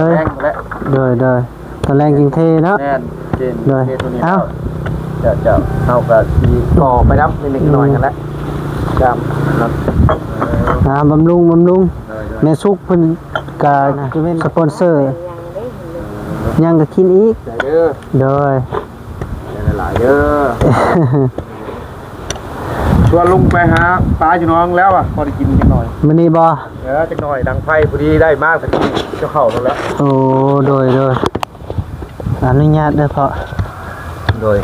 ເອີຍ ແລງແຫຼະ ໂດຍ ໂດຍ ຕອນແລງຈຶ່ງເທເນາະ ແມ່ນ ເປັນ ໂດຍ ເທຕົວນີ້ ເອົ້າ ແລ້ວ ເຈົ້າ ເຈົ້າ ເຮົາກໍຊິກໍ່ໄປນຳເລັກໆນ້ອຍໆ ອືມ ຫັ້ນແຫຼະ ຕາມນັ້ນ ອ່າ ບຳລຸງ ບຳລຸງ ໂດຍ ໂດຍ ແມ່ສຸກເພິ່ນກໍ ອ່າ ຈະເປັນສະປອນເຊີ ຍັງກໍກິນອີກ ໄດ້ເດີ ໂດຍ ໄດ້ຫຼາຍໆເດີ. ຊວນລຸງໄປຫາປາຢູ່ໜອງແລ້ວອະ ພໍໄດ້ກິນຈັກໜ່ອຍ ມື້ນີ້ບໍ່? ເອີ ຈັກໜ່ອຍ ດັງໄຟພໍດີໄດ້ມາ ກໍກິນກັບເຂົ້ານັ້ນແຫຼະ ໂອ້ ໂດຍ ໂດຍ ອະນຸຍາດເດີພໍ່ ໂດຍ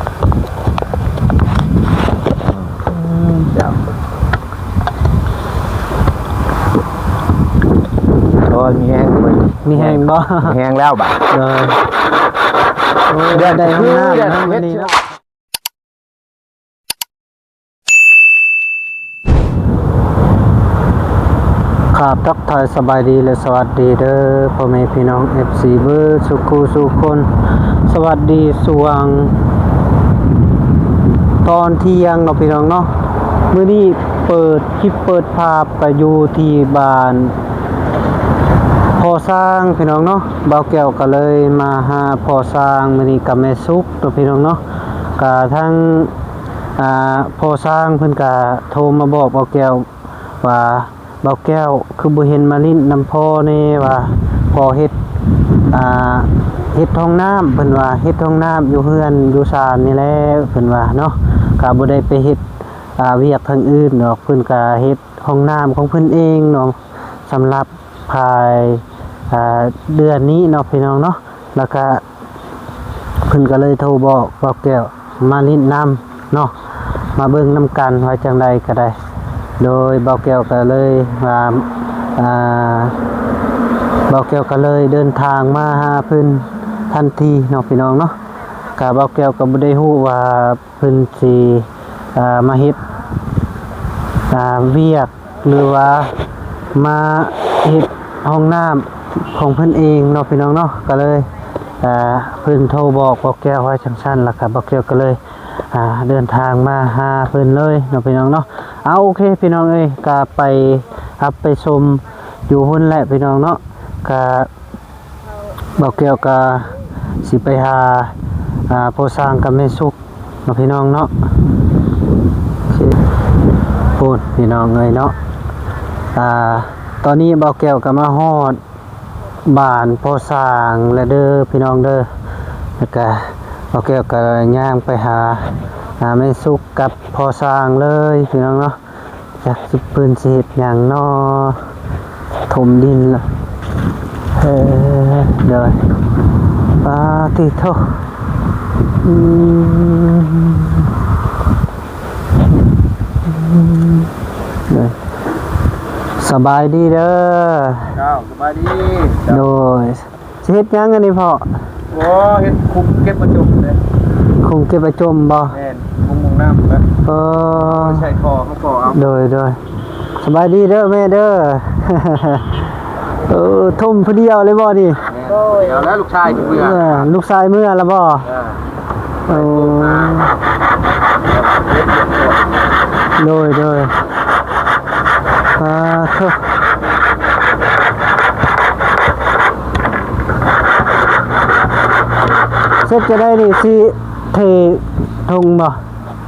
ອືມ ເຈົ້າ ໂອ້ຍ ມີແຮງເວີຍ ມີແຮງບໍ່? ມີແຮງແລ້ວບາດ ໂດຍ ໂອ້ຍ ແດດ ແດດ ຄື ຄື ແດດ ເຮັດ ມື້ນີ້ເນາະ ຄັບ ທັກທາຍສະບາຍດີ ແລະ ສະຫວັດດີເດີ ພໍ່ແມ່ພີ່ນ້ອງ ເອັຟຊີ ເບິດສູ່ຄູ່ສູ່ຄົນ ສະຫວັດດີຊ່ວງຕອນທ່ຽງເນາະ ພີ່ນ້ອງເນາະ ມື້ນີ້ເປີດຄລິບເປີດພາບ ໄປຢູ່ທີ່ບ້ານພໍ່ຊ້າງ ພີ່ນ້ອງເນາະ ບ່າວແກ້ວກໍເລີຍມາຫາພໍ່ຊ້າງ ມື້ນີ້ກັບແມ່ສຸກເນາະ ພີ່ນ້ອງເນາະ ກະທັງ ອ່າ ພໍ່ຊ້າງເພິ່ນກະໂທມາບອກບ່າວແກ້ວວ່າ ບ່າວແກ້ວ ຄືບໍ່ເຫັນມາຫຼິ້ນນຳພໍ່ແດ່ ວ່າພໍ່ເຮັດ ອ່າ ເຮັດຫ້ອງນ້ຳ ເພິ່ນວ່າເຮັດຫ້ອງນ້ຳຢູ່ເຮືອນຢູ່ຊານນີ້ແຫຼະ ເພິ່ນວ່າເນາະ ກະບໍ່ໄດ້ໄປເຮັດ ອ່າ ວຽກທາງອື່ນດອກ ເພິ່ນກະເຮັດຫ້ອງນ້ຳຂອງເພິ່ນເອງເນາະ ສຳລັບພາຍ ອ່າ ເດືອນນີ້ເນາະ ພີ່ນ້ອງເນາະ ແລ້ວກະ ເພິ່ນກໍເລີຍໂທບອກບ່າວແກ້ວມາຫຼິ້ນນຳເນາະ ມາເບິ່ງນຳກັນວ່າຈັ່ງໃດກໍໄດ້ ໂດຍບ່າວແກ້ວກໍເລີຍວ່າ ອ່າ ບ່າວແກ້ວກໍເລີຍເດີນທາງມາຫາເພິ່ນທັນທີເນາະ ພີ່ນ້ອງເນາະ ກະບ່າວແກ້ວກໍບໍ່ໄດ້ຮູ້ວ່າເພິ່ນຊິ ອ່າ ມາເຮັດ ອ່າ ວຽກ ຫຼືວ່າມາເຮັດຫ້ອງນ້ຳຂອງເພິ່ນເອງເນາະ ພີ່ນ້ອງເນາະ ກໍເລີຍ ອ່າ ເພິ່ນໂທບອກບ່າວແກ້ວວ່າຈັ່ງຊັ້ນ ແລ້ວກໍບ່າວແກ້ວກໍເລີຍ ອ່າ ເດີນທາງມາຫາເພິ່ນເລີຍເນາະ ພີ່ນ້ອງເນາະ ເອົາ ໂອເຄ ພີ່ນ້ອງເອີຍ ກໍໄປຮັບໄປຊົມຢູ່ພຸ້ນແຫຼະ ພີ່ນ້ອງເນາະ ກໍ ບ່າວແກ້ວກະຊິໄປຫາ ອ່າ ພໍ່ຊ້າງກັບແມ່ສຸກເນາະ ພີ່ນ້ອງເນາະ ໂອເຄ ພຸ້ນ ພີ່ນ້ອງເອີຍເນາະ ອ່າ ຕອນນີ້ບ່າວແກ້ວກະມາຮອດບ້ານພໍ່ຊ້າງແລ້ວເດີ ພີ່ນ້ອງເດີ ແລ້ວກະບ່າວແກ້ວກະຍ່າງໄປຫາ ອ່າ ແມ່ສຸກກັບພໍ່ຊ້າງເລີຍ ພີ່ນ້ອງເນາະ. ຈັກຊິເພິ່ນຊິເຮັດຫຍັງເນາະ ຖົມດິນລະ ເອີ ໂດຍ ປາຕິໂທ ອືມ ໂດຍ ສະບາຍດີເດີ ເຈົ້າ ສະບາຍດີ ໂດຍ. ຊິເຮັດຫຍັງອັນນີ້ພໍ່? ໂອ້ ເຮັດຄຸມເກັບປາຈົ່ມເດ້. ຄຸມເກັບປາຈົ່ມບໍ່? ແມ່ນ ຄຸມຫ້ອງນ້ຳແຫຼະ. ເອີ ໃສ່ທໍ່ເຮົາກໍເອົາ. ໂດຍ ໂດຍ ສະບາຍດີເດີແມ່ເດີ. ເອີ ຖົມຜູ້ດຽວເລີຍບໍ່ນີ້? ແມ່ນ ໂດຍ ດຽວແລ້ວລູກຊາຍຊິເມືອ. ເອີ ລູກຊາຍເມືອລະບໍ່? ເອີ ໂອ້ ໂດຍ ໂດຍ ສາທຸ. ເສັດຈະໄດ້ນີ້ຊິເທທົ່ງບໍ່?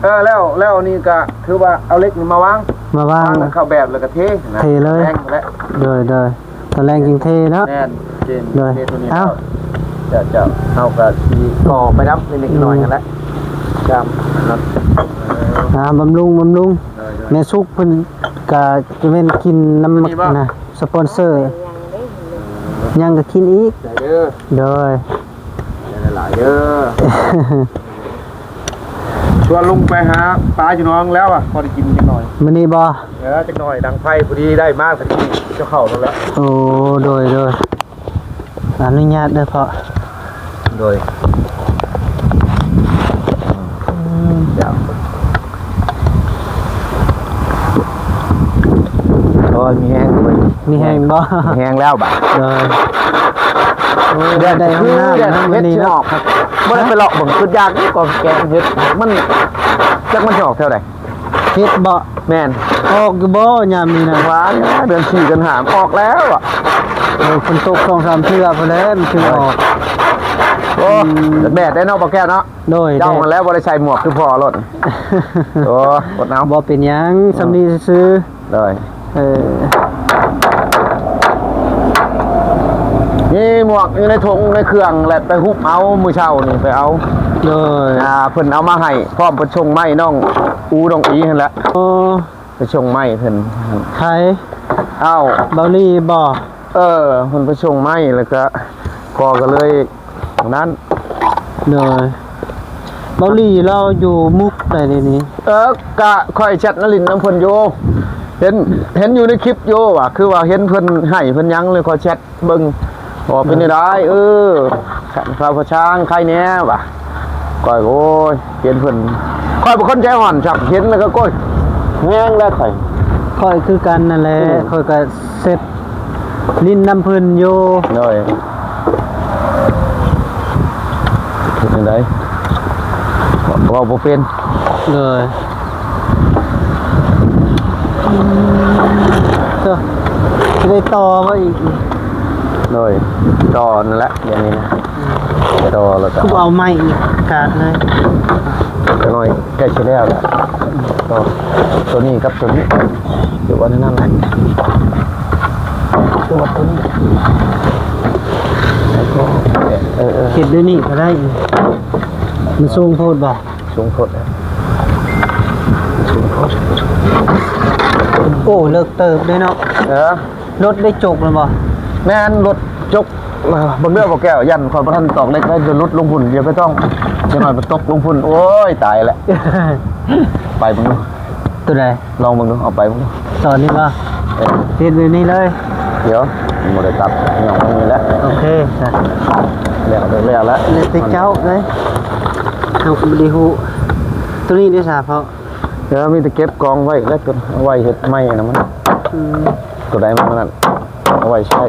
ເອີ ແລ້ວ ແລ້ວນີ້ກະຖືວ່າເອົາເຫຼັກນີ້ມາວາງ ມາວາງ ວາງເຂົ້າແບບແລ້ວກະເທນະ ເທເລີຍ ແລງແຫຼະ. ໂດຍ ໂດຍ ຕອນແລງຈຶ່ງເທເນາະ. ແມ່ນ ເທ ໂດຍ ເທຕົວນີ້ ເອົ້າ ແລ້ວ ເຈົ້າ ເຈົ້າ ເຮົາກະຊິກໍ່ໄປນຳເລັກໆນ້ອຍໆຫັ້ນແຫຼະ ຕາມນັ້ນ ອ່າ ບຳລຸງ ບຳລຸງ. ໂດຍ ໂດຍ ແມ່ສຸກເພິ່ນກະຈະແມ່ນກິນນຳ ອັນນີ້ບໍ່ ນະ ສະປອນເຊີ ຍັງກະກິນອີກ ໄດ້ເດີ ໂດຍ ໄດ້ຫຼາຍໆເດີ. ຊວນລຸງໄປຫາປາຢູ່ໜອງແລ້ວອະ ພໍໄດ້ກິນຈັກໜ່ອຍ ມື້ນີ້ບໍ່? ເອີ ຈັກໜ່ອຍ ດັງໄຟພໍດີໄດ້ມາ ກໍກິນກັບເຂົ້ານັ້ນແຫຼະ. ໂອ້ ໂດຍ ໂດຍ ອະນຸຍາດເດີພໍ່. ໂດຍ ເຈົ້າ ໂອ້ຍ ມີແຮງເວີຍ ມີແຮງບໍ່? ມີແຮງແລ້ວບາດ. ໂດຍ ໂອ້ຍ ແດດ ແດດ ຄື ຄື ແດດ ເຮັດຊິອອກ ບໍ່ໄດ້ໄປເລາະເບິ່ງ ຄືຢາກຢູ່ ກໍແກງເຫັດ ມັນ ຈັກມັນຊິອອກແຖວໃດ ເຫັດບໍ່? ແມ່ນ ອອກຢູ່ບໍ່ຍາມນີ້ນະ? ວ່າເດືອນສີ່ເດືອນຫ້າອອກແລ້ວອະ. ໂດຍ ຝົນຕົກສອງສາມເທື່ອພຸ້ນແຫຼະ ມັນຈຶ່ງອອກ. ໂອ້ ອືມ ແດດໄດ໋ເນາະ ບໍ່ແກ້ວເນາະ. ໂດຍ ເຈົ້າຫັ້ນແຫຼະບໍ່ໄດ້ໃສ່ໝວກຄືພໍ່ໂລດ. ໂອ້ ອົດເອົາ ບໍ່ເປັນຫຍັງ ອືມ ສ່ຳນີ້ຊື່ໆ. ໂດຍ ເອີ ມີໝວກຢູ່ໃນຖົງໃນເຄື່ອງ ແລະ ໄປຮຸບເອົາມື້ເຊົ້ານີ້ ໄປເອົາ. ໂດຍ ອ່າ ເພິ່ນເອົາມາໃຫ້ພ້ອມ ເພິ່ນສົ່ງມາໃຫ້ນ້ອງອູ ນ້ອງອີຫັ້ນແຫຼະ. ໂອ້ ໄປສົ່ງມາໃຫ້ເພິ່ນ. ໃຜ? ອ້າວ ເບົາລີບໍ່? ເອີ ເພິ່ນໄປສົ່ງມາໃຫ້ ແລ້ວກະ ພໍ່ກະເລີຍນັ້ນ. ໂດຍ ເບົາລີລາວຢູ່ມຸກໃດດຽວນີ້? ເອີ ກະຂ້ອຍແຊັດມາຫຼິ້ນນຳເພິ່ນຢູ່ ເຫັນ ເຫັນຢູ່ໃນຄລິບຢູ່ວ່າ ຄືວ່າເຫັນເພິ່ນໄຫ້ເພິ່ນຫຍັງ ເລີຍຂໍແຊັດ ເບິ່ງວ່າເປັນແນວໃດ. ເອີ ເອີ ຂ້າພະຊ່າງໄຄແດ່ວ່າ ຂ້ອຍ ໂອ້ຍ ເຫັນເພິ່ນ ຂ້ອຍເປັນຄົນໃຈຮ້ອນຊ້ຳ ເຫັນແລ້ວກໍ ໂອ້ຍ ແຮງແລ້ວຂ້ອຍ. ຂ້ອຍຄືກັນນັ້ນແຫຼະ ອືມ ຂ້ອຍກໍເຊັດຫຼິ້ນນຳເພິ່ນຢູ່. ໂດຍ ເຮັດຈັ່ງໃດ ເວົ້າບໍ່ເປັນ. ໂດຍ ເຈົ້າ ຊິໄດ້ຕໍ່ບໍ່ອີກ? ໂດຍ ຕໍ່ນັ້ນແຫຼະ ດຽວນີ້ນະ ຕໍ່ແລ້ວກໍ ຄືບໍ່ເອົາໄມ້ກາດເລີຍ? ຈັກໜ້ອຍໃກ້ຊິແລ້ວລະ ຕໍ່ໂຕນີ້ກັບໂຕນີ້ ຫຼືວ່າແນວນັ້ນແຫຼະ ຄືວ່າໂຕນີ້ ແລ້ວກໍ ເອີໆ ເຮັດດ້ວຍນີ້ກໍໄດ້. ມັນສູງໂພດບໍ່? ສູງໂພດ ສູງໂພດ. ໂອ້ ເລິກເຕີບເດ້ເນາະ. ເອີ ລົດໄດ້ຈົກແລ້ວບໍ່? ແມ່ນ ລົດຈົກ. ເບິ່ງເດີບໍ່ແກ້ວ ຢ້ານຂ້ອຍບໍ່ທັນຕອກເຫຼັກໄດ້ ຈະຫຼຸດລົງພຸ້ນ ຢ່າໄປຕ້ອງ ຈັກໜ້ອຍມັນຕົກລົງພຸ້ນ ໂອ້ຍ ຕາຍແລ້ວ. ໄປເບິ່ງດູ ໂຕໃດ? ລອງເບິ່ງດູ ເອົາໄປເບິ່ງດູ. ຕອນນີ້ບໍ່? ເອີ ເຮັດແບບນີ້ເລີຍ. ດຽວ ບໍ່ໄດ້ຕັດ ຫຍັງນີ້ແຫຼະ. ໂອເຄ ແລ້ວ ແລ້ວ ແລ້ວແຫຼະ ແລ້ວແຕ່ເຈົ້າເລີຍ ເຮົາກໍບໍ່ໄດ້ຮູ້. ໂຕນີ້ເດ້ສາເພາະ ເອີ ມີແຕ່ເກັບກອງໄວ້ແລ້ວ ເອົາໄວ້ເຮັດໄມ້ນະມັນ. ອືມ ໂຕໃດມັນນັ້ນ ເອົາໄວ້ໃຊ້.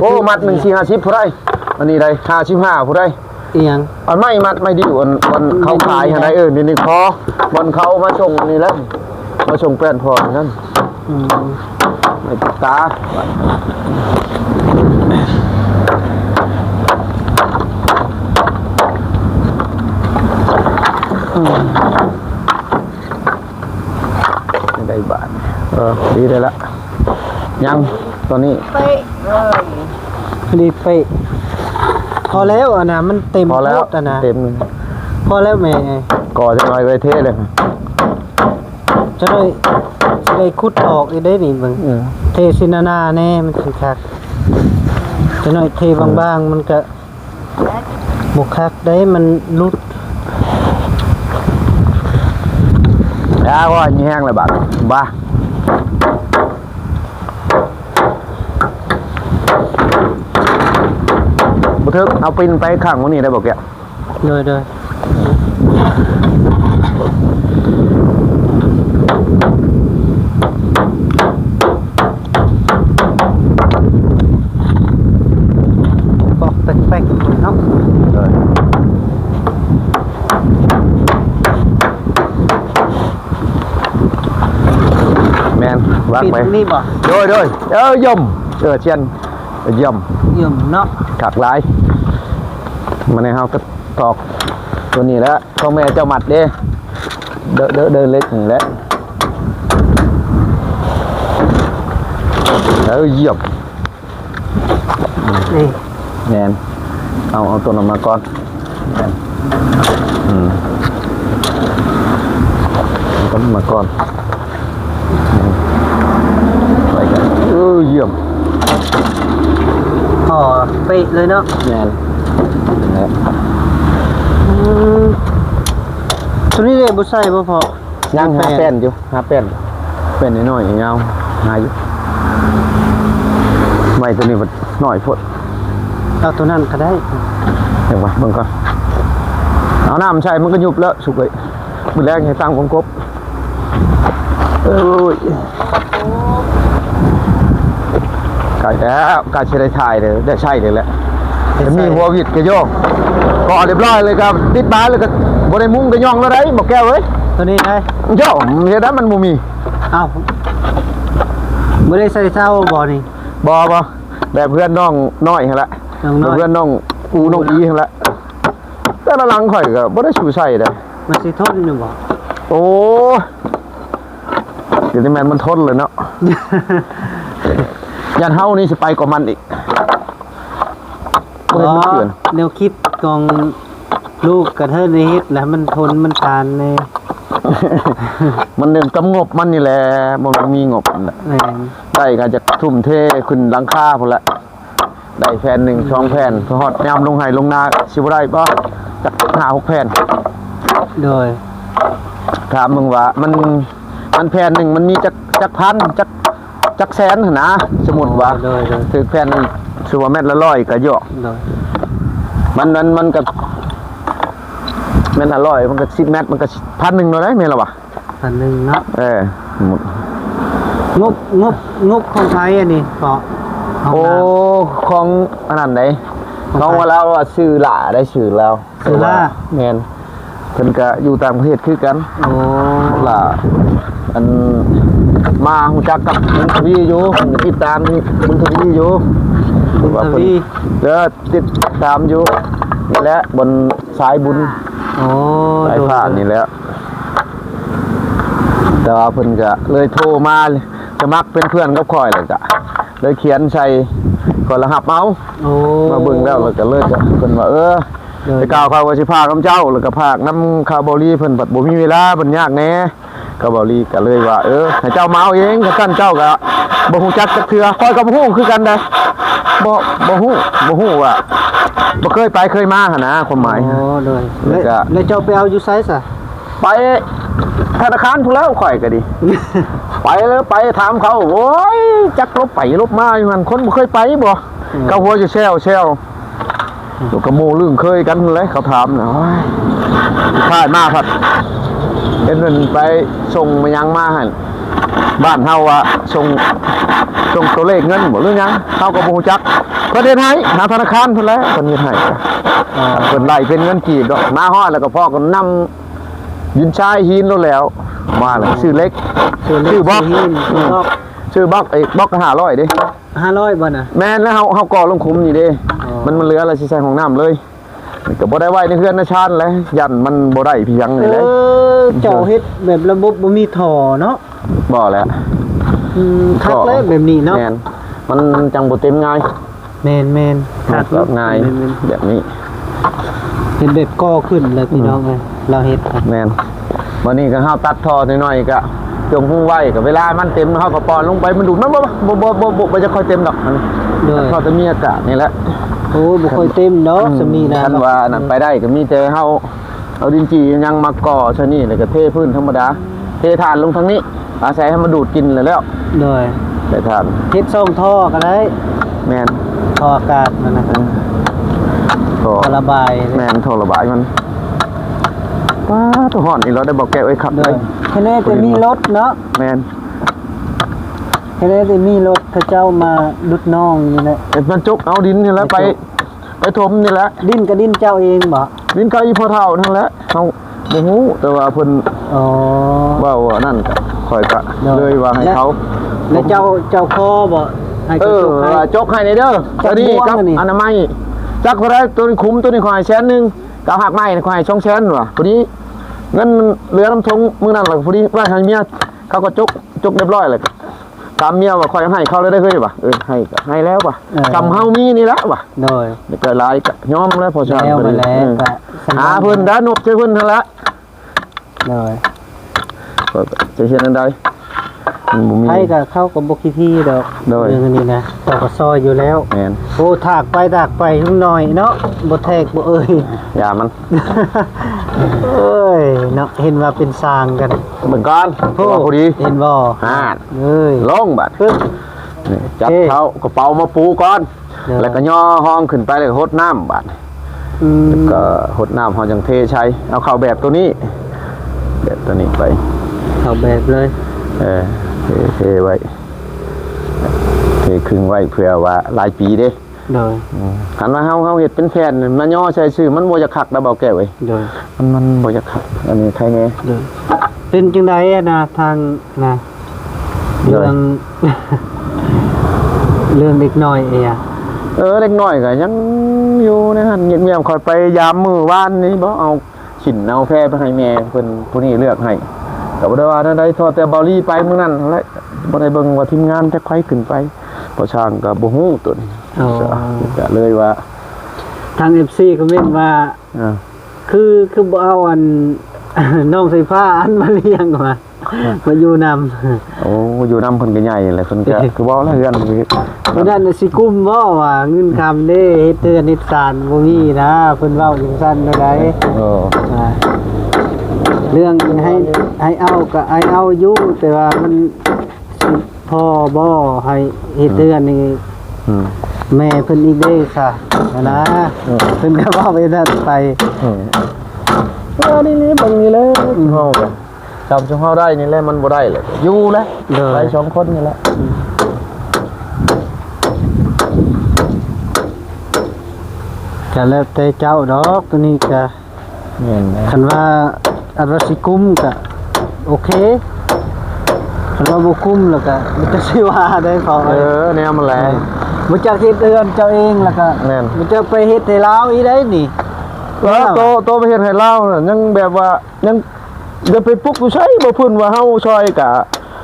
ໂອ້ ມັດໜຶ່ງສີ່ຫ້າສິບຜູ້ໃດ ອັນນີ້ໄດ໋ ຫ້າສິບຫ້າຜູ້ໃດ. ອີຫຍັງ? ອັນໄມ້ມັດໄມ້ດິ້ວ ອັນ ອັນເຂົາຂາຍຫັ້ນໃດ໋. ເອີ ນີ້ໆ ພໍ ບ່ອນເຂົາມາສົ່ງນີ້ແຫຼະ ມາສົ່ງແປ້ນພໍ່ນັ້ນ. ອືມ ໄມ້ຕາ ອືມ ໄດ້ບາດ. ເອີ ດີໄດ້ລະ ຍັງ ຕອນນີ້ເປະເລີຍ ພໍດີເປະ. ພໍແລ້ວ ອັນນະ ມັນເຕັມ ພໍແລ້ວ ໂພດ ອັນນະ ເຕັມ ພໍແລ້ວແມ່. ກໍຈັກໜ້ອຍໄວ້ເທເລີຍ ຈັກໜ້ອຍຊິໄດ້ຂຸດອອກອີກເດ້ນີ້ ເບິ່ງ. ເອີ ເທຊິໜາໆແດ່ ມັນຊິຄັກ. ຈັກໜ້ອຍເທບາງໆ ເອີ ມັນກະ ບໍ່ຄັກໄດ໋ ມັນຫຼຸດ. ອາ ໂອ້ຍ ມີແຮງແລ້ວບາດ ບາ ບໍ່ຖືກ ເອົາປິ່ນໄປຂ້າງໝ່ອງນີ້ໄດ້ບໍ່ແກ້ວ? ໂດຍ ໂດຍ. ປອກແປັກໆເນາະ. ໂດຍ ແມ່ນ ວາງໄປ ປິດນີ້ບໍ່? ໂດຍ ໂດຍ. ເອີ ຢ້ຽມ ເອີ ຊຽນ ຢ້ຽມ ຢ້ຽມເນາະ ຄັກຫຼາຍ. ມາໃນເຮົາກໍ ຕອກຕົວນີ້ແຫຼະ ຂອງແມ່ເຈົ້າມັດເດ້ ເດີ ເດີ ເດີເຫຼັກນີ້ແຫຼະ. ເອີ ຢ້ຽມ ນີ້ ແມ່ນ ເອົາ ເອົາຕົວນັ້ນມາກ່ອນ. ແມ່ນ ອືມ ເອົາຕົວນັ້ນມາກ່ອນ. ໄປກັນ ເອີ ຢ້ຽມ ອໍ ເປະເລີຍເນາະ. ແມ່ນ ນັ້ນແຫຼະ. ອືມ ໂຕນີ້ເດ້ ບໍ່ໃສ່ບໍ່ພໍ? ຍັງ ຫາແປ້ນຢູ່ ຫາແປ້ນ ແປ້ນນ້ອຍໆ ຍາວ ຫາຢູ່. ໄມ້ໂຕນີ້ມັນນ້ອຍໂພດ. ເອົາໂຕນັ້ນກໍໄດ້ ດຽວວ່າເບິ່ງກ່ອນ. ເອົານ້ຳໃສ່ມັນກໍຍຸບແລ້ວ ສຸກເອີຍ. ມື້ແລງໃຫ້ຕັ້ງວົງກົບ. ໂອ້ຍ ໃກ້ແລ້ວ ໃກ້ຊິໄດ້ຖ່າຍເລີຍ ໄດ້ໃຊ້ເລີຍແຫຼະ. ໄດ້ໃຊ້ ມີຫົວວິດກະໂຍກ ກໍຮຽບຮ້ອຍເລີຍ ກໍຕິດບານ ແລ້ວກໍບໍ່ໄດ້ມຸງກະຍ່ອງແລ້ວໄດ໋ ບໍ່ແກ້ວເອີຍ. ໂຕນີ້ໄດ໋ ໂຍ ເຮັດໃຫ້ມັນບໍ່ມີ. ເອົ້າ ບໍ່ໄດ້ໃສ່ເຊົາບໍ່ນີ້? ບໍ່ ບໍ່. ແບບເຮືອນນ້ອງນ້ອຍຫັ້ນລະ ນ້ອງນ້ອຍ ແບບເຮືອນນ້ອງອູນ້ອງອີຫັ້ນລະ. ແຕ່ລະຫຼັງຂ້ອຍກໍບໍ່ໄດ້ຊູໃສ່ເດ້. ມັນຊິທົນຢູ່ບໍ່? ໂອ້ ກໍຊິແມ່ນມັນທົນແຫຼະເນາະ. ຢ້ານເຮົານີ້ຊິໄປກວ່າມັນອີກ. ບໍ່ເຫັນມັນເຈື່ອນ. ແນວຄິດຂອງລູກກະເທີໄດ້ເຮັດລະ ມັນທົນມັນທານແດ່. ມັນເລື່ອງກຳງົບມັນນີ້ແຫຼະ ບໍ່ມີງົບ. ແມ່ນ. ໄດ້ກໍຈະທຸ່ມເທຂຶ້ນຫຼັງຄາພຸ້ນແຫຼະ. ໄດ້ແຜ່ນໜຶ່ງສອງແຜ່ນ ພໍຮອດຍາມລົງໄຮ່ລົງນາຊິບໍ່ໄດ້ບໍ່ ຈັກຫ້າຫົກແຜ່ນ. ໂດຍ. ຖາມເບິ່ງວ່າມັນ ມັນແຜ່ນໜຶ່ງມັນມີຈັກ ຈັກພັນ ຈັກ ຈັກແສນຫັ້ນນະ. ສົມມຸດວ່າ ໂດຍ ໂດຍ ຖືກແຜ່ນ ສົມມຸດວ່າແມັດລະຮ້ອຍກໍຢອກ. ໂດຍ. ມັນ ມັນ ມັນກໍແມັດລະຮ້ອຍ ມັນກໍສິບແມັດ ມັນກໍພັນໜຶ່ງແລ້ວເດ້ ແມ່ນລະວະ? ພັນໜຶ່ງເນາະ. ເອີ ງົບ ງົບ ງົບຂອງໃຜອັນນີ້ເກາະ? ໂອ້ ຂອງອັນນັ້ນເດ້ ຂອງໃຜ? ນ້ອງວ່າລາວວ່າຊື່ຫຼ້າໄດ້ ຊື່ລາວ ຊື່ຫຼ້າ. ແມ່ນ ເພິ່ນກະຢູ່ຕ່າງປະເທດຄືກັນ. ໂອ້ ຫຼ້າ ອັນ ມາຮູ້ຈັກກັບບຸນທະວີຢູ່ ຕິດຕາມບຸນທະວີຢູ່. ບຸນທະວີ ເອີ ຕິດຕາມຢູ່ນີ້ແຫຼະ ບ່ອນສາຍບຸນ. ໂອ້ ສາຍພານນີ້ແຫຼະ. ແຕ່ວ່າເພິ່ນກະເລີຍໂທມາສະໝັກເປັນເພື່ອນກັບຂ້ອຍ ແລ້ວກະເລີຍຂຽນໃສ່ ຂ້ອຍລະຮັບເອົາ. ໂອ້ ມາເບິ່ງແລ້ວ ແລ້ວກະເລີຍ ເພິ່ນວ່າ ເອີ ໂດຍ ແຕ່ກ່າວຂ້ອຍວ່າຊິພາກນຳເຈົ້າ ແລ້ວກະພາກນຳຄາວເບົາລີ ເພິ່ນພັດບໍ່ມີເວລາ ເພິ່ນຍາກແດ່. ຄາວເບົາລີກະເລີຍວ່າ ເອີ ໃຫ້ເຈົ້າມາເອົາເອງ ຄັນຊັ້ນເຈົ້າກະບໍ່ຮູ້ຈັກຈັກເທື່ອ. ຂ້ອຍກະບໍ່ຮູ້ຄືກັນເດ້ ບໍ່ ບໍ່ຮູ້ ບໍ່ຮູ້ວ່າ ບໍ່ເຄີຍໄປເຄີຍມາຫັ້ນນະ ຄວາມໝາຍ. ໂອ້ ໂດຍ. ແລ້ວກະ ແລ້ວເຈົ້າໄປເອົາຢູ່ໃສຊະ? ໄປທະນາຄານພຸ້ນແລ້ວ ຂ້ອຍກະດີ ໄປແລ້ວໄປຖາມເຂົາ. ໂອ້ຍ ຈັກຫຼົບໄປຫຼົບມາຢູ່ຫັ້ນ ຄົນບໍ່ເຄີຍໄປບໍ່. ອືມ ເຂົາຫົວຢູ່ແຊວແຊວ ແລ້ວກະໝູ່ລຶ້ງເຄີຍກັນຫັ້ນແຫຼະ ເຂົາຖາມນະ. ໂອ້ຍ ສຸດທ້າຍມາພັດເຫັນເພິ່ນໄປສົ່ງມາຫຍັງມາຫັ້ນ ບ້ານເຮົາວ່າສົ່ງ ສົ່ງຕົວເລກເງິນບໍ່ ຫຼືຫຍັງ ເຮົາກໍບໍ່ຮູ້ຈັກ. ເພິ່ນເຮັດໃຫ້ທາງທະນາຄານເພິ່ນແຫຼະ ເພິ່ນເຮັດໃຫ້. ເພິ່ນໄລ່ເປັນເງິນກີບດອກ ມາຮອດແລ້ວກໍພໍ້ກັນນຳ ດິນຊາຍຫີນໂລດແລ້ວ ມາແລ້ວຊື້ເຫຼັກ ຊື້ເຫຼັກ ຊື້ບລັອກ ຊື້ຫີນ ອືມ ບລັອກ ຊື້ບລັອກ ເອີຍ ບລັອກກໍຫ້າຮ້ອຍເດ້. ຫ້າຮ້ອຍບໍ່ນະ? ແມ່ນແລ້ວ ເຮົາ ເຮົາກໍ່ລົງຂຸມນີ້ເດ້. ອໍ ມັນ ມັນເຫຼືອແລ້ວຊິໃສ່ຫ້ອງນ້ຳເລີຍ ກໍບໍ່ໄດ້ໄວ້ໃນເຮືອນໃນຊານແຫຼະ ຢ້ານມັນບໍ່ໄດ້ພິຫຍັງນີ້ແຫຼະ. ເອີ ເຈົ້າເຮັດແບບລະບົບບໍ່ມີທໍ່ເນາະ? ບໍ່ແຫຼະ. ອືມ ຄັກແລ້ວແບບນີ້ເນາະ. ແມ່ນ ມັນ ມັນຈັ່ງບໍ່ເຕັມງ່າຍ. ແມ່ນໆ ຄັກເນາະ ງ່າຍ ແມ່ນໆ ແບບນີ້ ເຮັດແບບກໍ່ຂຶ້ນເລີຍ ອືມ ພີ່ນ້ອງເອີຍ ລາວເຮັດ. ແມ່ນ ບາດນີ້ກໍເຮົາຕັດທໍ່ໜ້ອຍໆ ກໍຈົ່ງຮຸງໄວ້ ກໍເວລາມັນເຕັມ ເຮົາກໍປ່ອນລົງໄປ ມັນດູດ ມັນບໍ່ ບໍ່ ບໍ່ ບໍ່ ບໍ່ ບໍ່ຈະຄ່ອຍເຕັມດອກ. ໂດຍ ກໍຈະມີອາກາດນີ້ແຫຼະ. ໂອ້ ບໍ່ຄ່ອຍເຕັມດອກ ອືມ ສ່ຳນີ້ນະ. ຄັນວ່າອັນນັ້ນໄປໄດ້ ກໍມີແຕ່ເຮົາເອົາດິນຈີ່ຫຍັງມາກໍ່ໃສ່ນີ້ ແລ້ວກໍເທພື້ນທຳມະດາ ເທຖານລົງທາງນີ້ ອາໄສໃຫ້ມັນດູດກິນແລ້ວ. ໂດຍ ໄດ້ທ່ານ ເຮັດຊ່ອງທໍ່ກໍໄດ້. ແມ່ນ ທໍ່ອາກາດມັນນະ ເອີ ທໍ່ ທໍ່ລະບາຍ. ແມ່ນ ທໍ່ລະບາຍມັນ. ປາດ ຮ້ອນອີ່ຫຼີເດ້ ບໍ່ແກ້ວເອີຍ ຄັກເລີຍ. ໂດຍ ແຄ່ນີ້ແຕ່ມີລົດເນາະ. ແມ່ນ ແຄ່ນີ້ແຕ່ມີລົດ ເຂົາເຈົ້າມາດຸດນ້ອງນີ້ແຫຼະ ເອີ ມາຈົກເອົາດິນນີ້ແຫຼະ ໄປ ໄປຖົມນີ້ແຫຼະ. ດິນກໍດິນເຈົ້າເອງບໍ່? ດິນເຂົາອີ່ພໍ່ເຖົ້ານັ້ນແຫຼະ ເຮົາບໍ່ຮູ້ ແຕ່ວ່າເພິ່ນ ອໍ ເວົ້າອັນນັ້ນ ຂ້ອຍກໍ ໂດຍ ເລີຍວ່າໃຫ້ເຂົາ. ແລ້ວເຈົ້າ ເຈົ້າຂໍບໍ່ ໃຫ້ເຂົາ ເອີ ຈົກໃຫ້ ວ່າຈົກໃຫ້ແດ່ເດີ ອັນນີ້ກັບອັນນະໄມ້ ຈັກເທົ່າໃດ ໂຕນີ້ຂຸມ ໂຕນີ້ຂ້ອຍໃຫ້ແສນໜຶ່ງ ກັບຮາກໄມ້ຂ້ອຍໃຫ້ສອງແສນວ່າ ພໍດີເງິນເຫຼືອນຳຖົງມື້ນັ້ນ ລະພໍດີວ່າໃຫ້ເມຍ ເຂົາກໍຈົກ ຈົກຮຽບຮ້ອຍແລ້ວ ຖາມເມຍວ່າ ຂ້ອຍໃຫ້ເຂົາແລ້ວເດ້ເຮີ້ຍ ວ່າ ເອີ ໃຫ້ກໍໃຫ້ແລ້ວ ວ່າ ເອີ ສ່ຳເຮົາມີນີ້ແຫຼະ ວ່າ. ໂດຍ ໄດ້ຫຼາຍກໍຍອມແລ້ວ ພໍຊ່າງ ແລ້ວ ພໍດີ ແລ້ວ ເອີ ກໍຫາເພິ່ນໄດ້ນົບໃສ່ເພິ່ນຫັ້ນລະ. ໂດຍ ກໍຈະເຮັດແນວໃດ ມັນບໍ່ມີ ໃຜກໍ ເຂົາກໍບໍ່ຂີ້ຖີ່ດອກ. ໂດຍ ເລື່ອງອັນນີ້ນະ ເຂົາກໍຊ່ອຍຢູ່ແລ້ວ. ແມ່ນ ໂອ້ ຖາກໄປຖາກໄປ ລຸງນ້ອຍເນາະ ບໍ່ແທກບໍ່ເອີຍ ຢ່າມັນ. ເອີຍເນາະ ເຫັນວ່າເປັນຊ່າງກັນ ເບິ່ງກ່ອນ ໂອ້ ພໍດີ ເຫັນບໍ່ ຫາ ເອີຍ ລົງບາດ ປຶບ ນີ້ ຈັບເຂົ້າກະເປົາມາປູກ່ອນ ໂດຍ ແລ້ວກໍຍໍຮອງຂຶ້ນໄປ ແລ້ວກໍຫົດນ້ຳບາດ. ອືມ ແລ້ວກໍຫົດນ້ຳ ເຮົາຈັ່ງເທໃສ່ ເອົາເຂົ້າແບບໂຕນີ້ ແບບໂຕນີ້ໄປ ເຂົ້າແບບເລີຍ. ເອີ ເທ ເທໄວ້ ເທຄຶ່ງໄວ້ ເພື່ອວ່າຫຼາຍປີເດ້. ໂດຍ ອືມ ຄັນວ່າເຮົາ ເຮົາເຮັດເປັນແຜ່ນມາຍໍໃສ່ຊື່ ມັນບໍ່ຢາກຄັກດອກ ເບົາແກ້ວເອີຍ. ໂດຍ ມັນ ມັນບໍ່ຢາກຄັກ ອັນນີ້ໃຄແດ່. ໂດຍ ເປັນຈັ່ງໃດນະ ທາງນະ ໂດຍ ເລື່ອງ ເລື່ອງເດັກນ້ອຍເອຍ. ເອີ ເດັກນ້ອຍກໍຍັງຢູ່ໃນຫັ້ນງຽບໆ. ຂ້ອຍໄປຢາມມື້ວານນີ້ບໍ ເອົາ ຊິ້ນເອົາແພໄປໃຫ້ແມ່ເພິ່ນ ຜູ້ນີ້ເລືອກໃຫ້ ກໍບໍ່ໄດ້ວ່າແນວໃດ. ເພາະແຕ່ເບົາລີໄປມື້ນັ້ນຫັ້ນແຫຼະ ບໍ່ໄດ້ເບິ່ງວ່າທີມງານຈັກໃຜຂຶ້ນໄປ ພໍ່ຊ່າງກໍບໍ່ຮູ້ໂຕນີ້. ອໍ ກໍເລີຍວ່າ ທາງເອັຟຊີຄອມເມັນວ່າ ອ່າ ຄື ຄືບໍ່ເອົາອັນ ນ້ອງສາຍຟ້າອັນມາລ້ຽງວ່າ ອ່າ ມາຢູ່ນຳ. ໂອ້ ຢູ່ນຳເພິ່ນກໍໃຫຍ່ແຫຼະ ເພິ່ນກໍຄືເວົ້າແຫຼະ ເຮືອນ ມື້ນັ້ນຊິກຸ້ມບໍ່ວ່າເງິນຄຳເດ້ ເຮັດເຮືອນເຮັດຊານບໍ່ມີນະ ເພິ່ນເວົ້າຈັ່ງຊັ້ນແນວໃດ. ໂອ້ ອ່າ ເລື່ອງໃຫ້ ໃຫ້ເອົາກໍໃຫ້ເອົາຢູ່ ແຕ່ວ່າມັນຊິພໍບໍ່ໃຫ້ເຮັດເຮືອນນີ້ ອືມ ແມ່ເພິ່ນອີກເດ້ຊະຫັ້ນນະ. ອືມ ເພິ່ນກໍເວົ້າໄປນັ້ນໄປ. ອືມ ເອີ ນີ້ ນີ້ເບິ່ງນີ້ແຫຼະ ອືມ ເຮົາກໍ ຊ່ຳຊຸມເຮົາໄດ້ນີ້ແຫຼະ ມັນບໍ່ໄດ້ແຫຼະ ຢູ່ແຫຼະ ໂດຍ ໄປສອງຄົນນີ້ແຫຼະ. ອືມ ກໍແລ້ວແຕ່ເຈົ້າດອກ ໂຕນີ້ກໍ ແມ່ນແຫຼະ ຄັນວ່າ ອັນວ່າຊິກຸ້ມກໍໂອເຄ ຄັນວ່າບໍ່ກຸ້ມແລ້ວກໍບໍ່ຈັກຊິວ່າໄດ້ ເພາະ ເອີ ແນວມັນແຫຼະ ບໍ່ຈັກເຮັດເຮືອນເຈົ້າເອງ ແລ້ວກໍ ແມ່ນ ບໍ່ຈັກໄປເຮັດໃຫ້ລາວອີກໄດ໋ນີ້. ແລ້ວໂຕ ໂຕໄປເຮັດໃຫ້ລາວນັ້ນ ຍັງແບບວ່າ ຍັງຈະໄປປຸກຢູ່ໃສ ບໍ່ເພິ່ນວ່າເຮົາຊ່ອຍກະ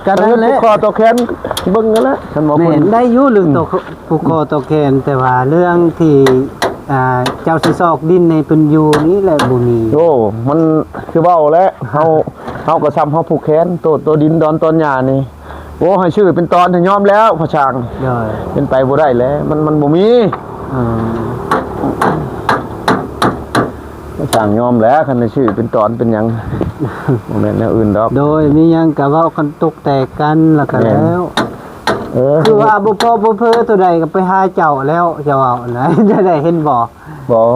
ກະນັ້ນແຫຼະ ຂໍຕໍ່ແຂນເບິ່ງນັ້ນແຫຼະ ຄັນບໍ່ ແມ່ນ ເພິ່ນໄດ້ຢູ່ເລື່ອງ ອືມ ຕໍ່ ຜູ້ຂໍຕໍ່ແຂນ ແຕ່ວ່າເລື່ອງທີ່ ອ່າ ເຈົ້າຊິຊອກດິນໃຫ້ເພິ່ນຢູ່ນີ້ແຫຼະບໍ່ມີ. ໂອ້ ມັນຄືເວົ້າແຫຼະ ເຮົາ ເຮົາກໍຊ່ຳເຮົາຜູກແຂນ ໂຕ ໂຕດິນດອນຕອນຫຍ້ານີ້ ໂອ້ ໃຫ້ຊື້ເປັນຕອນ ໃຫ້ຍອມແລ້ວພໍ່ຊ່າງ. ໂດຍ ເປັນໄປບໍ່ໄດ້ແຫຼະ ມັນ ມັນບໍ່ມີ. ອືມ ຊ່າງຍອມແຫຼະ ຄັນໄດ້ຊື້ເປັນຕອນເປັນຫຍັງ ບໍ່ແມ່ນແນວອື່ນດອກ. ໂດຍ ມີຫຍັງກະເວົ້າກັນຕົກແຕກກັນ ແລ້ວກະ ແມ່ນ ແລ້ວ. ເອີ ຄືວ່າບໍ່ພໍບໍ່ເພີໂຕໃດກໍໄປຫາເຈົ້າແລ້ວ ເຈົ້າເວົ້ານະ ຈະໄດ້ເຫັນບໍ່? ບໍ່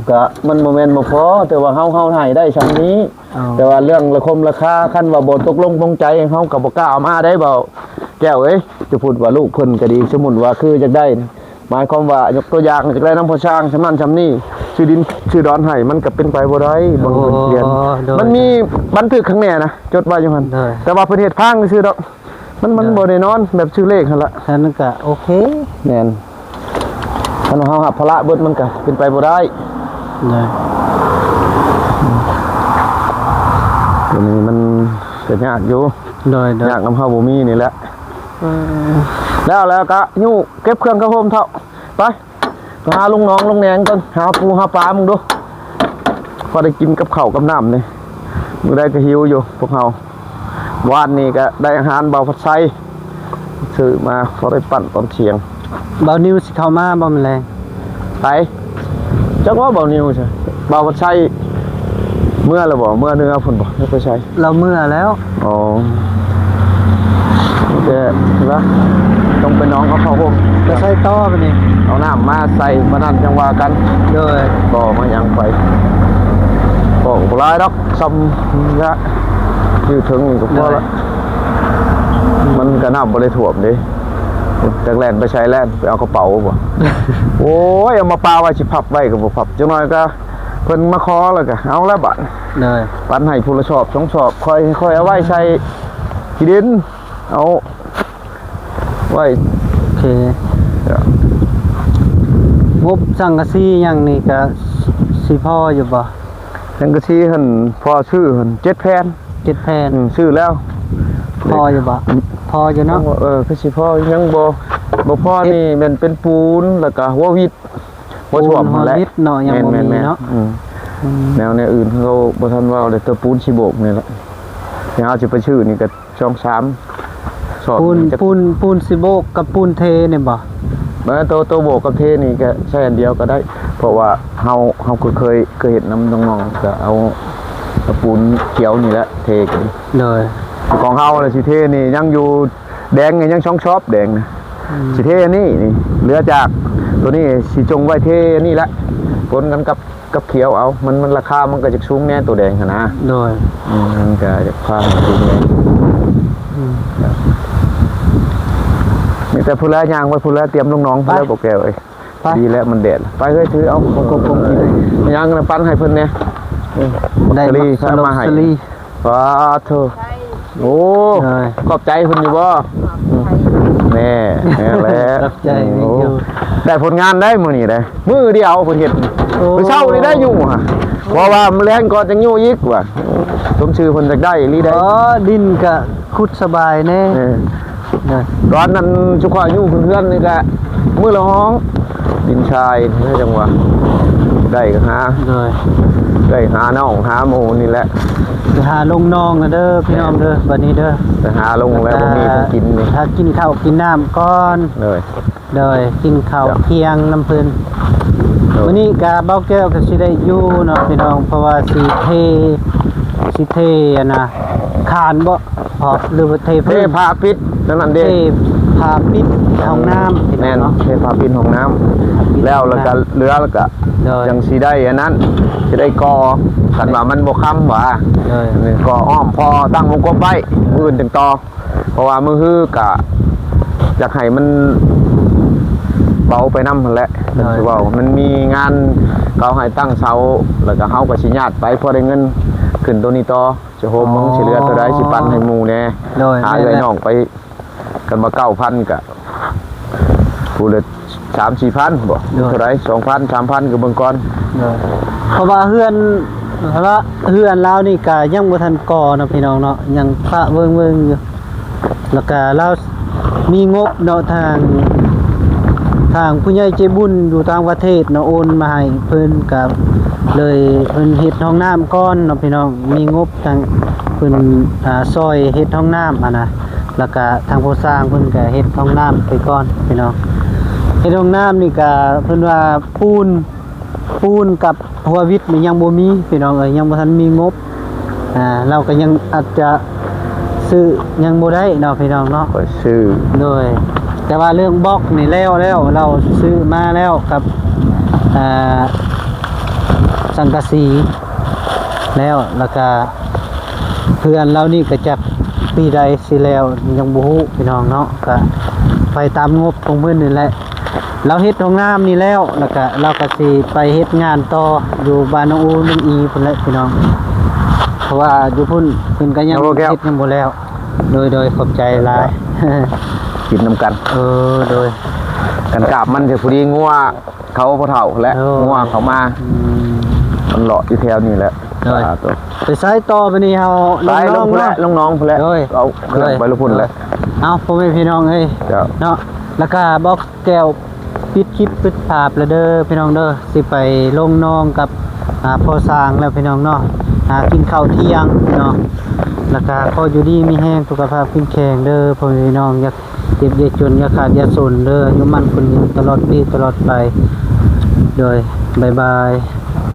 ກະມັນບໍ່ແມ່ນບໍ່ພໍ ແຕ່ວ່າເຮົາ ເຮົາໃຫ້ໄດ້ຊ່ຳນີ້. ອໍ ແຕ່ວ່າເລື່ອງລາຄົມລາຄາ ຄັນວ່າບໍ່ຕົກລົງປົງໃຈ ເຮົາກໍບໍ່ກ້າເອົາມາໄດ້ ເວົ້າແກ້ວເອີຍ. ຈະພູດວ່າລູກເພິ່ນກໍດີ ສົມມຸດວ່າຄືຢາກໄດ້ ໝາຍຄວາມວ່າ ຍົກຕົວຢ່າງ ຢາກໄດ້ນຳພໍ່ຊ່າງຊ່ຳນັ້ນຊ່ຳນີ້ ຊື້ດິນຊື້ດອນໃຫ້ ມັນກໍເປັນໄປບໍ່ໄດ້. ເບິ່ງເພິ່ນຂຽນ ໂອ້ ໂດຍ ມັນມີບັນທຶກຂ້າງແນ່ນະ ຈົດໄວ້ຢູ່ຫັ້ນ ໂດຍ ແຕ່ວ່າເພິ່ນເຮັດພັງຊື່ດອກ ມັນ ມັນ ໂດຍ ບໍ່ແນ່ນອນ ແບບຊື່ເລກຫັ້ນລະ ອັນນັ້ນກໍໂອເຄ. ແມ່ນ ຄັນວ່າເຮົາຮັບພາລະເບິດ ມັນກໍເປັນໄປບໍ່ໄດ້ ໂດຍ ຕົວນີ້ມັນກໍຍາກຢູ່ ໂດຍ ໂດຍ ຍາກນຳເຮົາບໍ່ມີນີ້ແຫຼະ. ເອີ ແລ້ວ ແລ້ວກໍຍູ້ເກັບເຄື່ອງເຂົ້າໂຮມເຖົ້າ ໄປ ໄປຫາລົງໜອງລົງແໜງກ່ອນ ຫາປູຫາປາເບິ່ງດູ ພໍໄດ້ກິນກັບເຂົ້າກັບນ້ຳນີ້ ມື້ໃດກໍຫິວຢູ່ພວກເຮົາ. ວານນີ້ກໍໄດ້ອາຫານບ່າວພັດໄຊ ຊື້ມາພໍໄດ້ປັ້ນຕອນທ່ຽງ. ບ່າວນິວຊິເຂົ້າມາບໍ່ມື້ແລງ? ໃຜ? ຈັກວ່າບ່າວນິວຊະ ບ່າວພັດໄຊເມືອແລ້ວບໍ່? ເມືອເໜືອພຸ້ນບໍ່? ຍັງໄປໃສ? ລາວເມືອແລ້ວ. ອໍ ແຕ່ລະ ຕ້ອງໄປໜອງເອົາເຂົ້າໂຮມ ໄປໃສ່ຕໍ່ບາດນີ້ ເອົານ້ຳມາໃສ່ ບາດນັ້ນຈັ່ງວ່າກັນ. ໂດຍ ບໍ່ມາຫຍັງໄປ ບໍ່ຫຼາຍດອກ ຊ່ຳລະຢູ່ເທິງນີ້ກໍພໍລະ ໂດຍ ມັນກໍນ້ຳບໍ່ໄດ້ຖ້ວມເດ້. ຈັກແລ່ນໄປໃສ ແລ່ນໄປເອົາກະເປົາບໍ່? ໂອ້ຍ ເອົາມາປະໄວ້ ຊິພັບໄວ້ກໍບໍ່ພັບ ຈັກໜ້ອຍກໍ ເພິ່ນມາຂໍແລ້ວກໍເອົາແລ້ວບາດ. ໂດຍ ປັນໃຫ້ຜູ້ລະສອບສອງສອບ ຄ່ອຍ ຄ່ອຍເອົາໄວ້ໃສ່ຂີ້ດິນ ເອົາໄວ້. ໂອເຄ ງົບສັງກະສີຫຍັງນີ້ກະຊິພໍຢູ່ບໍ່? ສັງກະສີຫັ້ນ ພໍຊື້ຫັ້ນເຈັດແຜ່ນ. ເຈັດແຜ່ນ ອືມ ຊື້ແລ້ວ. ພໍຢູ່ບໍ່? ອືມ ພໍຢູ່ເນາະ. ເອີ ຄືຊິພໍ ຍັງບໍ່ ບໍ່ພໍນີ້ແມ່ນເປັນປູນ ແລ້ວກະຫົວວິດ ຫົວຖ້ວມຫັ້ນແຫຼະ ເນາະ ຍັງບໍ່ມີເນາະ. ແມ່ນໆໆ ອືມ ອືມ ແນວ ແນວອື່ນເຮົາບໍ່ທັນເວົ້າເລີຍ ແຕ່ປູນຊິໂບກນີ້ແຫຼະ ທີ່ເຮົາຊິໄປຊື້ນີ້ກໍສອງສາມຊອກ. ປູນ ປູນ ປູນຊິໂບກກັບປູນເທນີ້ບໍ່? ແມ່ນ ໂຕ ໂຕໂບກກັບເທນີ້ກໍໃຊ້ອັນດຽວກໍໄດ້ ເພາະວ່າເຮົາ ເຮົາກໍເຄີຍ ເຄີຍເຮັດນຳນ້ອງໆ ກໍເອົາ ເອົາປູນຂຽວນີ້ແຫຼະເທກັນ. ໂດຍ ຂອງເຮົາລະຊິເທນີ້ຍັງຢູ່ ແດງນີ້ຍັງຊ່ອງຊອບແດງນະ. ອືມ ຊິເທອັນນີ້ນີ້ ເຫຼືອຈາກຕົວນີ້ຊິຈົ່ງໄວ້ເທອັນນີ້ແຫຼະ ປົນກັນກັບ ກັບຂຽວເອົາ ມັນ ມັນລາຄາມັນກໍຈະສູງແດ່ຕົວແດງຫັ້ນນະ. ໂດຍ ອືມ ມັນກໍຈະພາໃຫ້ສູງແດ່. ອືມ ມີແຕ່ຜູ້ລະຍ່າງໄປ ຜູ້ລະຕຽມລົງໜອງ ໄປ ຜູ້ລະບໍ່ແກ້ວເອີຍ. ໄປ ດີແລ້ວ ມັນແດດ ໄປເຮີ້ຍ ຖືເອົາ ຍັງນະ ປັນໃຫ້ເພິ່ນແດ່. ໄດ້ ສາລີ ສາມາໃຫ້ ສາລີ ປາໂທ ໂອ້ ຂອບໃຈເພິ່ນຢູ່ບໍ່? ຂອບໃຈ. ແນ່ ແນ່ແຫຼະ ຂອບໃຈ ໂອ້ ແມ່ນຢູ່ ໄດ້ຜົນງານໄດ້ມື້ນີ້ໄດ້ ມື້ດຽວເພິ່ນເຮັດ ໂອ້ ມື້ເຊົ້ານີ້ໄດ້ຢູ່ຫະ ເພາະວ່າມື້ແລງກໍຈັ່ງຢູ່ອີກວ່າ ສົມຊື່ເພິ່ນຢາກໄດ້ອີ່ຫຼີໄດ໋ ອໍ ດິນກະຂຸດສະບາຍແນ່ ເອີ ຕອນນັ້ນຊຸຂ້ອຍຢູ່ເຮືອນນີ້ກະມື້ລະຫ້ອງ ດິນຊາຍ ແລ້ວຈັ່ງວ່າ ໄດ້ກໍຫາ ໂດຍ ໄດ້ຫານ້ອງຫາໝູ່ນີ້ແຫຼະ ໄປຫາລົງໜອງແລ້ວເດີພີ່ນ້ອງເດີ ບັດນີ້ເດີ ໄປຫາລົງແລ້ວ ບໍ່ມີຂອງກິນນີ້ ຖ້າກິນເຂົ້າກິນນ້ຳກ່ອນ ໂດຍ ໂດຍ ກິນເຂົ້າທ່ຽງນຳເພິ່ນ ໂດຍ ມື້ນີ້ກະເບົາແກ້ວກະຊິໄດ້ຢູ່ເນາະພີ່ນ້ອງ ເພາະວ່າຊິເທ ຊິເທອັນນະ ຄານບໍ່ ເພາະ ຫຼືວ່າເທ ເທ ພື້ນ ຜ້າປິດນັ້ນເດ້ ເທຜ້າປິດຫ້ອງນ້ຳ ແມ່ນ ເນາະ ເທຜ້າປິດຫ້ອງນ້ຳ ຜ້າປິດ ແລ້ວ ຫ້ອງນ້ຳ ແລ້ວກະເຫຼືອ ແລ້ວກະ ໂດຍ ຈັ່ງຊິໄດ້ອັນນັ້ນ ຊິໄດ້ກໍ່ ຄັນວ່າມັນບໍ່ຄ່ຳຫວາ ໂດຍ ກໍ່ອ້ອມ ພໍຕັ້ງວົງກົບໄວ້ ໂດຍ ມື້ອື່ນຈຶ່ງຕໍ່ ເພາະວ່າມື້ຮືກະຢາກໃຫ້ມັນເບົາໄປນຳຫັ້ນແຫຼະ ໂດຍ ຄືຊິເວົ້າ ມັນມີງານເຂົາໃຫ້ຕັ້ງເສົາ ແລ້ວກະເຮົາກະຊິຍາດໄປ ພໍໄດ້ເງິນຂຶ້ນໂຕນີ້ຕໍ່ ຈະໂຮມເບິ່ງ ອໍ ຊິເຫຼືອເທົ່າໃດ ຊິປັນໃຫ້ໝູ່ແດ່ ໂດຍ ຫາເອື້ອຍ ແມ່ນແຫຼະ ນ້ອງໄປ ຄັນວ່າເກົ້າພັນກະຜູ້ລະສາມສີ່ພັນບໍ ໂດຍ ເທົ່າໃດ ສອງພັນ ສາມພັນ ກະເບິ່ງກ່ອນ ໂດຍ ເພາະວ່າເຮືອນ ເພາະວ່າເຮືອນລາວນີ້ກະຍັງບໍ່ທັນກໍ່ເນາະພີ່ນ້ອງເນາະ ຍັງປະເວີງໆຢູ່ ແລ້ວກະລາວມີງົບເນາະ ທາງ ທາງຜູ້ໃຫຍ່ໃຈບຸນຢູ່ຕ່າງປະເທດເນາະ ໂອນມາໃຫ້ເພິ່ນ ກະເລີຍເພິ່ນເຮັດຫ້ອງນ້ຳກ່ອນເນາະພີ່ນ້ອງ ມີງົບທາງເພິ່ນ ອ່າ ຊ່ອຍເຮັດຫ້ອງນ້ຳຫັ້ນນະ ແລ້ວກະທາງຜູ້ສ້າງເພິ່ນກະເຮັດຫ້ອງນ້ຳໄປກ່ອນພີ່ນ້ອງ ເຮັດຫ້ອງນ້ຳນີ້ກະເພິ່ນວ່າປູນ ປູນກັບຫົວວິດນີ້ຍັງບໍ່ມີພີ່ນ້ອງເອີຍ ຍັງບໍ່ທັນມີງົບ ອ່າ ລາວກໍຍັງອາດຈະຊື້ຍັງບໍ່ໄດ້ເນາະພີ່ນ້ອງເນາະ ຂ້ອຍຊື້ ໂດຍ ແຕ່ວ່າເລື່ອງບລັອກນີ້ແລ້ວແລ້ວ ລາວຊື້ມາແລ້ວກັບ ອ່າ ສັງກະສີແລ້ວ ແລ້ວກະເຮືອນລາວນີ້ກໍຈັກປີໃດຊິແລ້ວ ຍັງບໍ່ຮູ້ພີ່ນ້ອງເນາະ ກະໄປຕາມງົບຂອງເພິ່ນນີ້ແຫຼະ. ລາວເຮັດຫ້ອງນ້ຳນີ້ແລ້ວ ແລ້ວກະລາວກະຊິໄປເຮັດງານຕໍ່ຢູ່ບ້ານນ້ອງອູ ນ້ອງອີພຸ້ນແຫຼະພີ່ນ້ອງ ເພາະວ່າຢູ່ພຸ້ນເພິ່ນກະຍັງ ໂອເຄ ເຮັດຍັງບໍ່ແລ້ວ ໂດຍ ໂດຍ ຂອບໃຈຫຼາຍ ກິນນຳກັນ ເອີ ໂດຍ ກັນກາບມັນຈະພໍດີງົວເຂົາພໍ່ເຖົ້າແຫຼະ ໂດຍ ງົວເຂົາມາ ອືມ ມັນເລາະຢູ່ແຖວນີ້ແຫຼະ ໂດຍ ສາທຸ ໄປໃສຕໍ່ບັດນີ້ເຮົາ ໄປລົງພຸ້ນແຫຼະ ລົງໜອງພຸ້ນແຫຼະ ໂດຍ ເອົາເຄື່ອງ ໂດຍ ໄປລົງພຸ້ນແຫຼະ ເອົາ ພໍ່ແມ່ພີ່ນ້ອງເອີຍ ເຈົ້າ ເນາະ ແລ້ວກະບອກ ແກ້ວປິດຄລິບປິດພາບແລ້ວເດີພີ່ນ້ອງເດີ ຊິໄປລົງນອນກັບ ອ່າ ພໍ່ຊ່າງແລ້ວພີ່ນ້ອງເນາະ ຫາກິນເຂົ້າທ່ຽງເນາະ ແລ້ວກະຂໍຢູ່ດີມີແຮງ ສຸຂະພາບເຂັ້ມແຂງເດີພໍ່ແມ່ພີ່ນ້ອງ ຢ່າເຈັບຢ່າຈົນ ຢ່າຂາດຢ່າສົນເດີ ອາຍຸໝັ້ນຂວັນຍືນຕະຫຼອດປີຕະຫຼອດໄປ ໂດຍ ບາຍບາຍ.